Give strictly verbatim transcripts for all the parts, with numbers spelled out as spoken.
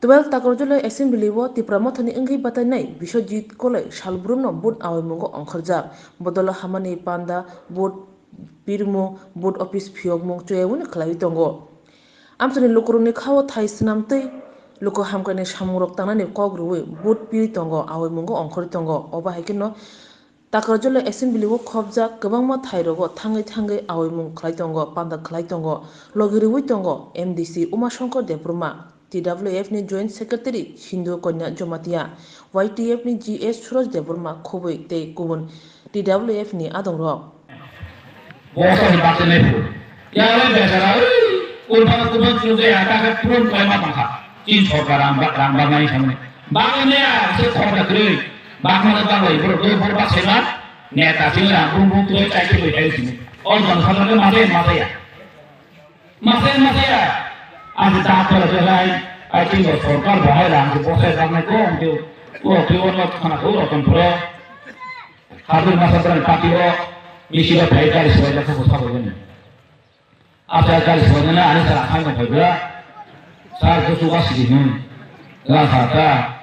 Twelve Takarjala Assembly o Tipra Mothani wngwi batainai Biswajit Koloi salbrumno vote awaimungo ongkhorjak. Bodolo hamani panda vote pirmung, vote office phiyokmung chuyaui khlaiwi tongo. Amchaini lukurokni khao thai swnamtwi luku hamkraini samungrok tangnani kok rwui vote piui tongo, awaimungo ongkhorwi tongo. Obo hai kheno Takarjala Assembly o khopjak kwbangma thairogo thangwi thangwi awimung khlai tongo, panda khlai tongo, logi rwui tongo M D C Umashankar Debbarma, T W F ni Joint Secretary Sindhu Kanya Jamatia, Y T F ni G S Suraj Debbarma khobwi tei kubun T W F ni adongrok. Bosa ni bakti nai phu. Ya le bechara, oi, kurban kurban chujai ata ka puron khlai ma tangkha. Chin sorkar rang ba rang ba nai samne. Bang ne ya se khorda kri. Bakmano bagwi borok dui borok bak saiba neta simi rang brum brum twi chai twi thai sini. O jong salo ke mase mase ya. Mase mase ya. Aji ta pala je lai. Ai chingo sorkar bahai rang bo sai bang nai ko ang twi. O twi o nok khana ko rokon pura. Habur masa pran pati o. Misi ba phai kari soi la ko sabo ni. Acha kali sojana ani sara khaino phaiba. Sar ko suga sidi nun. La sa ta.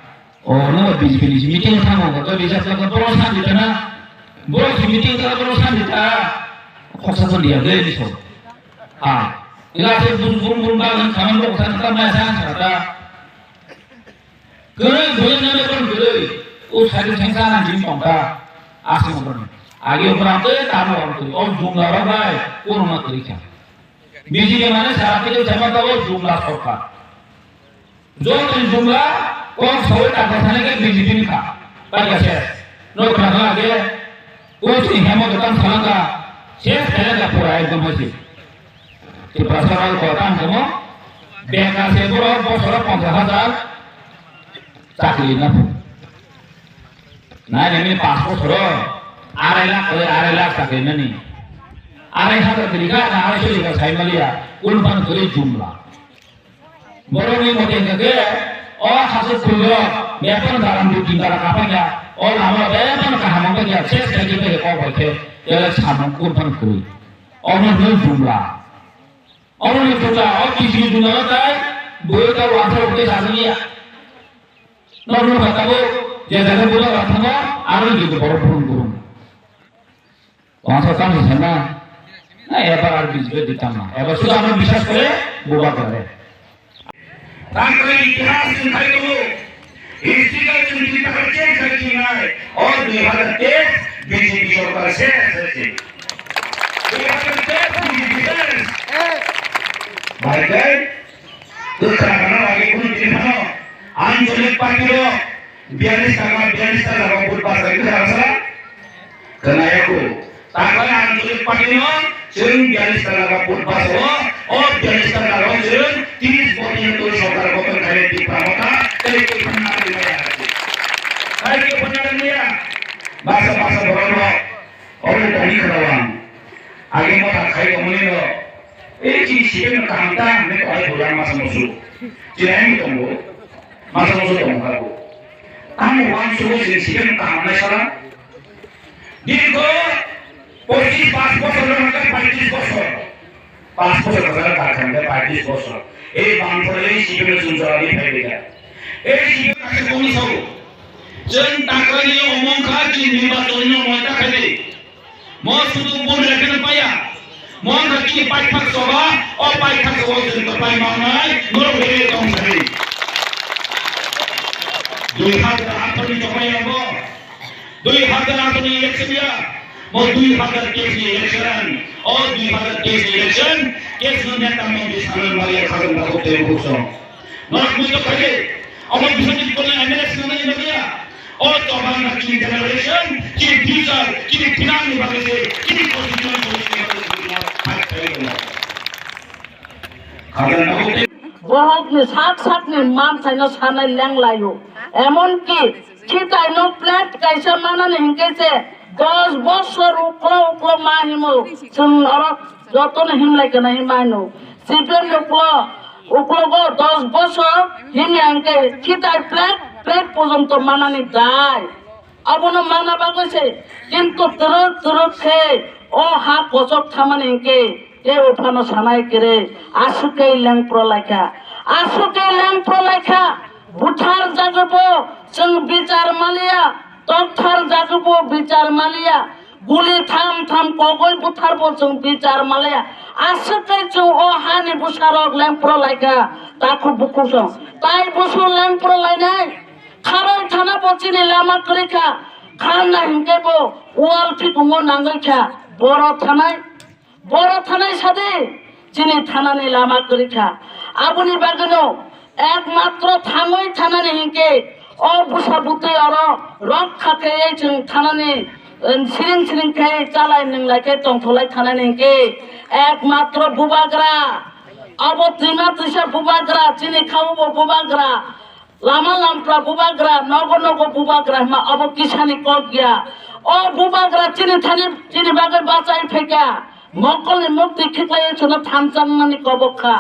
O no B J P ni meeting thango ko to bisa ko boro sandi ta na. Boro si meeting ta boro sandi ta. Khoksa to dia de ni so. Ha. Ila se bun bun bun ba nang khaman ko sa ta ma sa sa ta. Kwrwi bwrwi nani borok kwrwi. O sari thengsa nang jin tongkha. Aswk borok. Agi borok tei tamo borok kwrwi. O jumla rok bai korokma kwrwi kha. B J P mane sara kwrwi sama tabo jumla sorkar. Joto jumla kok sawi takha thani khe B J P ni kha. Paikha se. Nok khna kha age. O si hemo dokan salanga. Ses khailanga pura ekdom hai se. Tiprasa rok ko tang tamo. Bekar se borok bosoro ponchas hajar chakri na. Nai nai ni pas bosoro arai lakh koi arai lakh chakri nani. Arai hajar kiri ka na arai soi ka sai malia. Ulpan kiri jumla. Borok ni mote hingke o hasu pullo. Bepar dalam di tingkara kapanya. O lama bepar kaham kapanya. Ses kaki pe ko bolte. Yala samung ulpan kiri. Ono hwnwi jumla. Omo ni jumla, o kisi jumla no tai, bui ta wansa uke sajani ya. No no kata bo, je jaga bula wansa no, aro ni jumla borok burung burung. Wansa tang ni sana, na ebar ar bijbe di tang na. Ebar sudah amo biswas kore, bubar kore. Tangkrai itihas ni khai tongo. History ka chwng tini takhai change khai chingnai. O dui hajar teis B J P sorkar ses hai se. Dui hajar teis B J P ses. Bai kai. Kwkha gana agi kunu tini phano. Anchalik party rok. Biyalis taka, biyalis taka rok vote pass khai kwkha rasa. Khwnaya kho. Takhai ang chwng party no, chwng biyalis taka ba vote baso, o biyalis taka rok chwng tris bosor ni twi sorkar gotong khainai Tipra Motha, tei khe phano na twi maya. Tei khe phano na twi maya. Basa basa borok rok, oro tongwi khwna wang. Agi motha khai tongmani no, ei chini C P M no kaham ta, hinwi tongwi bulang masa musu. Chini ayang tongo, masa musu tongo kha bo. Tamo wang sugo chini C P M no kaham nai sala. Dirgho pochish, pas bochor no hwnkhe paitris bochor. Pas bochor kwcharo dakha hwnkhe paitris bochor. Ei bangphoro ei C P M no chwng jora di phai rwkha. Ei C P M no kaisa kongni sago. Chwng takraini omong kha, chini nirbachonni omong ta khai di. Mo sudu bun rekheno paya. Mo wngkha chini paithak soba, o paithak soba chwng kwplai mangnai, norok rwi tong sadi. Dui hajar atharo ni chopai abo. Dui hajar atharo ni election ya, mo dui hajar teis ni election, o dui hajar teis ni election, case no neta mangdi sanan maria khagan bakho tei bukso. Norok mui to khaje, omo biswajit koloi M L A sinana ni bagya, o to bang na chini generation, chini future, chini phinang ni bagwi se, chini constitution ni bagwi se, fight khai tongo. Khagan bakho tei Bohokni sak sakni mansaino sanai lenglaio. Emonki khitaino plate kaisa manani hinkhe se dos bosor uklo uklo ma himo. Chwng oro jotono himlai kana himaino. C P M ni uklo, uklogo dos bosor himya hinkhe khitai plate, plate porjonto manani dai. Abono mana bagwi se, kintu twrwk twrwk khe o ha kochok thamani hinkhe tei uphano sanai kwrwi, aswk khe lengpro laikha, aswk khe lengpro laikha, Chwng bichar maliya, tokthar jagubo bichar maliya, guli tham tham kogoi butharbo chwng bichar maliya. Aswk khe chwng o hani bwsarok lengpro laikha, takhuk bukhuk song. Tai busu lengpro lainai, kharoi thana bo chini lama kwrwi kha, kharna hinkhe bo wal phikungo nangwi kha, boro thanai. Boro thanai sadi, chini thanani lama kwrwi kha. Aboni bagwino ekmatro thangwi thanani hinkhe o bwsa bwtwi oro rok kha khe chwng thanani, em, siring siring khe chalai nwnglai khe tongtholai thanani hinkhe ekmatro bubagra. Abo twima twisa bubagra, chini khabubo bubagra. Lama lampra bubagra, nogo nogo bubagra hima obo kisani kok ya. O bubagra chini thani, chini bagwi bachai phaikha. Mokolni mukti khiklai chwngno thansa wngmani kobok kha.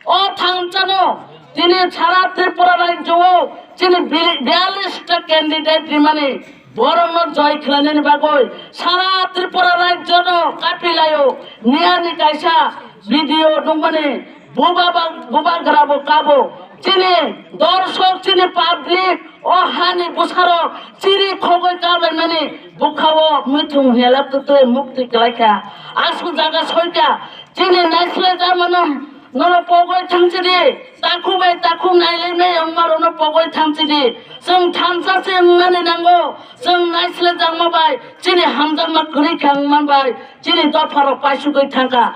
O thansano tini sara Tripura rajyo o chini bili-, biyallis ta candidate rimani borokno joy khlainani bagwi sara Tripura rajyono kapilaio. Miyani kaisa video nukmani buba ba-, bubagra bo kabo. Chini dorshok, chini public, o hani bwsarok chiri khogwi kablaimani bwkhao muithung hela twtwi mukti kwlaikha. Aswk jaga soikha. Chini naisle jamano nono pogwi thangchidi, takhuk bai takhuk nailai mai wngmarokno pogwi thangchidi. Chwng thansa se wngnani nango, chwng naisle jangma bai chini hamjakma kwrwi kha wngman bai chini dopharok paisugwi thangkha.